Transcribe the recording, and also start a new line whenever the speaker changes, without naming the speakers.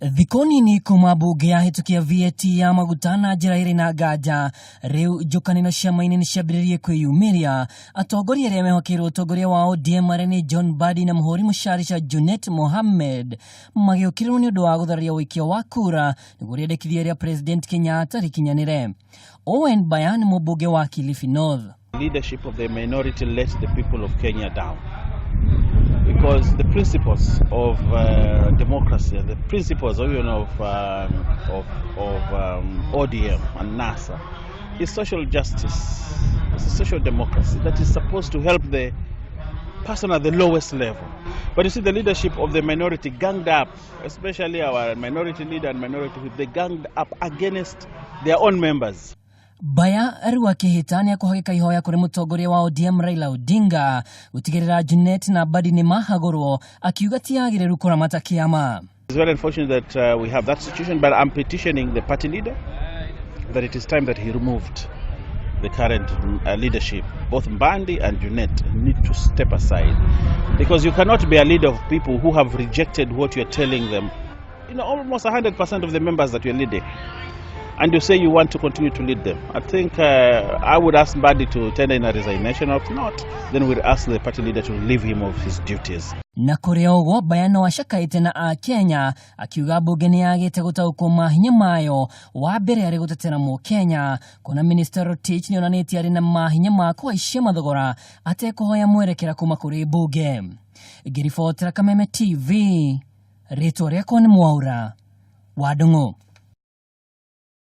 Thikũ nini kuma mbunge yahĩtũkia VAT ya maguta na njĩra ĩrĩ na nganja, rĩu njũkanĩro ciama-inĩ nĩ ciambĩrĩrie kwĩyumĩria. Atongoria arĩa mehokeirwo ũtongoria wa ODM arĩa nĩ John Mbadi na mũhũri mũcarica Junet Mohammed magĩũkĩrĩrwo nĩ ũndũ wa gũthararia ũikia wa kura nĩguo rĩendekithia rĩa President Kenyatta rĩkinyanĩre. Owen Baya nĩ mũmbunge wa Kilifi North.
Leadership of the minority let the people of Kenya down because the principles of democracy, the principles even of ODM and NASA is social justice. It's a social democracy that is supposed to help the person at the lowest level. But you see, the leadership of the minority ganged up, especially our minority leader and minority whip, they ganged up against their own members.
Baya rĩu akĩhĩta nĩ akũhagĩka ihoya kũrĩ mũtongoria wa ODM Raila Odinga gũtigĩrĩra Junet na Mbadi nĩ mahagũrwo, akiuga ti agĩrĩru kũramata kĩama.
It's very unfortunate that we have that situation, but I'm petitioning the party leader that it is time that he removed the current leadership. Both Mbadi and Junet need to step aside because you cannot be a leader of people who have rejected what you're telling them. Almost 100% of the members that you're leading. And you say you want to continue to lead them. I think I would ask Mbadi to tender in a resignation. If not, then we'll ask the party leader to relieve him of his duties.
Na kũrĩ o ũguo, Baya no acakaĩte na Akenya akiuga mbunge nĩ yagĩte gũtaũkwo mahinya mayo wa mbere arĩ gũtetera mũkenya, kuona Minister Rotich nĩ onanĩtie arĩ na mahinya ma kũhaicia mathogora atekũhoya mwerekera kuma kũrĩ mbunge. Ngĩribotera Kameme TV, rĩtwa rĩakwa nĩ Mwaura wa Ndung'u.